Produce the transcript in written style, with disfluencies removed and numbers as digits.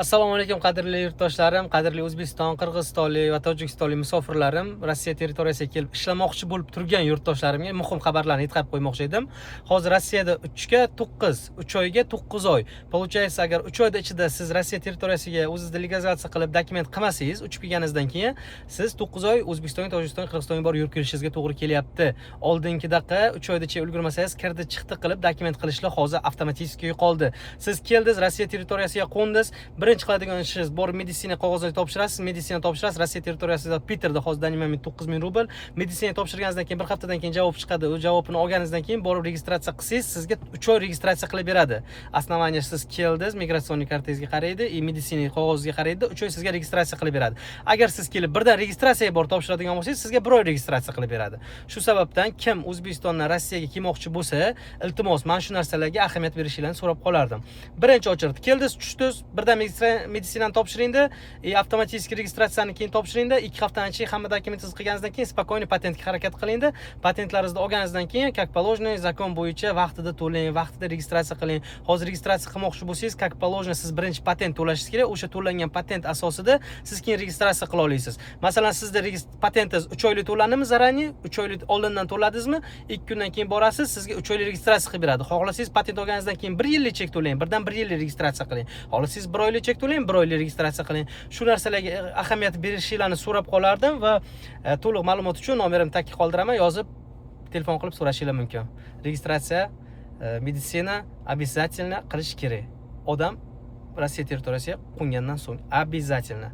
Assalomu alaykum, qadrli yurtdoshlarim, qadrli O'zbekiston, Qirg'izistonlik va Tojikistonlik musofirlarim, Rossiya territoriyasiga kelib ishlamoqchi bo'lib turgan yurtdoshlarimga muhim xabarlarni yetkazib qo'ymoqchi edim. Hozir Rossiyada 3 ga 9, 3 oyga 9 oy. Получается, agar 3 oyda ichida siz Rossiya territoriyasiga o'zingizni legalizatsiya qilib dokument qilmasangiz, uchib kelganingizdan keyin siz 9 oy O'zbekistonga, Tojikistonga, Qirg'izistonga borib yurib kelishingizga to'g'ri kelyapti. Oldingidaqa 3 oydacha ulgurmasangiz, kirdi chiqdi qilib dokument qilishlar hozir avtomatik yo'qoldi. Siz keldingiz, Rossiya territoriyasiga qo'ndingiz, birinchi qiladigan ishingiz borib meditsina qog'ozini topshirasiz, meditsina topshirasiz Rossiya territoriyasida, Piterda hozir данный момент 9000 rubl. Meditsina topshirganingizdan keyin bir haftadan keyin javob chiqadi. U javobini olganingizdan keyin borib registratsiya qilsangiz, sizga 3 oy registratsiya qilib beradi. Основание siz keldingiz, миграционный kartangizga qaraydi и meditsina qog'oziga qaraydi, 3 oy sizga registratsiya qilib beradi. Agar siz kelib birdan registratsiyaga borib topshiradigan bo'lsangiz, sizga bir oy registratsiya qilib beradi. Shu sababdan kim O'zbekistondan Rossiyaga kelmoqchi bo'lsa, iltimos, mana shu narsalarga ahamiyat berishinglarni so'rab qolardim. Birinchi очередь keldingiz, tushdingiz, birdan meditsinani topshiringda и avtomatik registratsiyani keyin topshiringda, 2 haftadan keyin hamma dokumentingizni qilganingizdan keyin спокойно patentga harakat qilingda. Patentlaringizni olganingizdan keyin, как положено, закон bo'yicha vaqtida to'lang, vaqtida registratsiya qiling. Hozir registratsiya qilmoqchi bo'lsangiz, как положено, siz birinchi patent to'lashingiz kerak. O'sha to'langan patent asosida siz keyin registratsiya qila olasiz. Masalan, sizda patentingiz 3 oylik to'landimi, заранее 3 oylik oldindan to'ladingizmi, 2 kundan keyin borasiz, sizga 3 oylik registratsiya qilib beradi. Xohlasangiz, patent olganingizdan keyin 1 yillik chek to'lang, birdan 1 yillik registratsiya qiling. Xohlasangiz, 1 oylik chek to'lang, 1 oylik registratsiya qiling. Shu narsalarga ahamiyat berishinglarni so'rab qolardim va to'liq ma'lumot uchun nomerimni tagga qoldiraman, yozib telefon qilib so'rashinglar mumkin. Registratsiya, meditsina обязательно qilish kerak odam Rossiya territoriyasiga qo'ngandan so'ng обязательно.